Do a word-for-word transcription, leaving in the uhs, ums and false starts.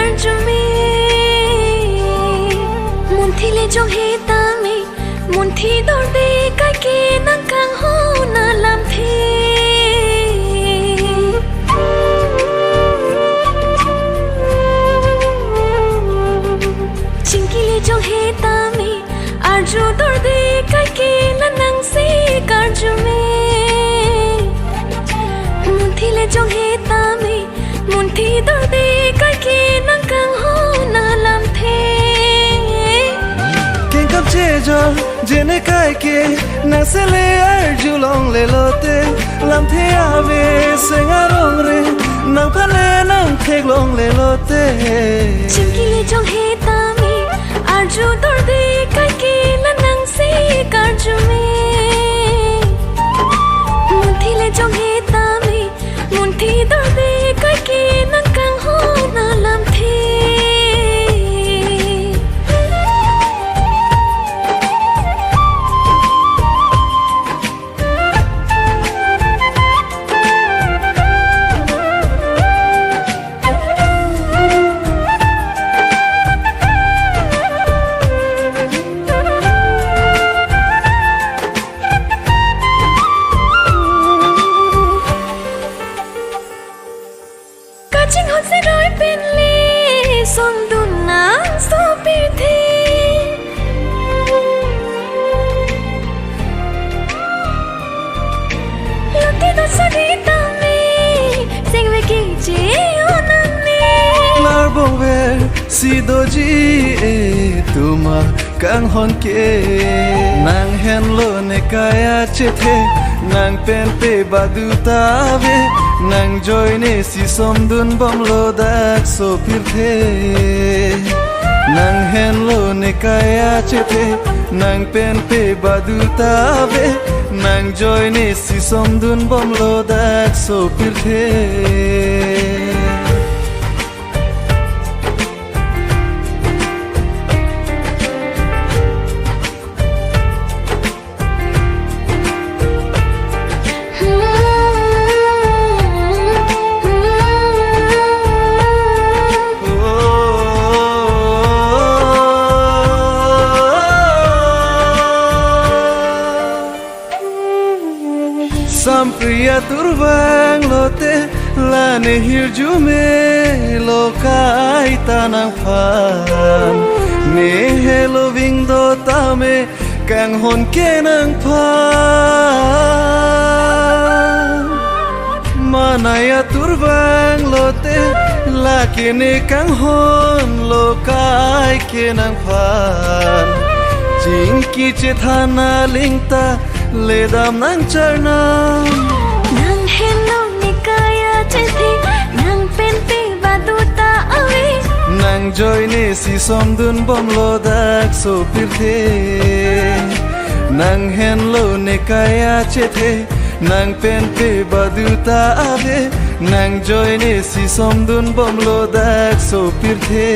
Arjume, munthi le jong he tame, munthi dorde kaike nang kanghon alamthe. Chingki le jong he tame, arju dorde kaike la nangsi karjume. Munthi le jong he tame, munthi dorde kaike nang kanghon alamthe. Kengkam chejor jene kaike, nang sele arjulongle lote, lamthe ave seng arong re, nangphan le nangtheklongle lote. Chingki le jong he tame, arju dorde kaike la nangsi karjume. Munthi le jong he tame, munthi dorde kaike nang kanghon alamthe. Kachinghon se roi pen le sondun nang sopithe. Lote do sari tame, sengve keche onang ne. Larbong ver si doji e tuma kanghon ke. Nang henlo ne kaya chethe, nang pen pe badu ta ave, nang joine si somdun bomlo dak sopirthe. Nang henlo ne kaya chethe, nang pen pe badu ta ave, nang joine si somdun bomlo dak sopirthe. Sampriya turvang lote, la ne hirjume lo kaita nangphan. Ne helo vingdo tame, kanghon ke nangphan. Manaya turvang lote, lake ne kanghon lo kaike nangphan. Chingki chethan aling ta, ledam nang charnam. Nang henlo ne kaya chethe, nang pen pe badu ta ave. Nang joine si somdun bomlo dak sopirthe. Nang henlo ne kaya chethe, nang pen pe badu ta ave. Nang joine si somdun bomlo dak sopirthe.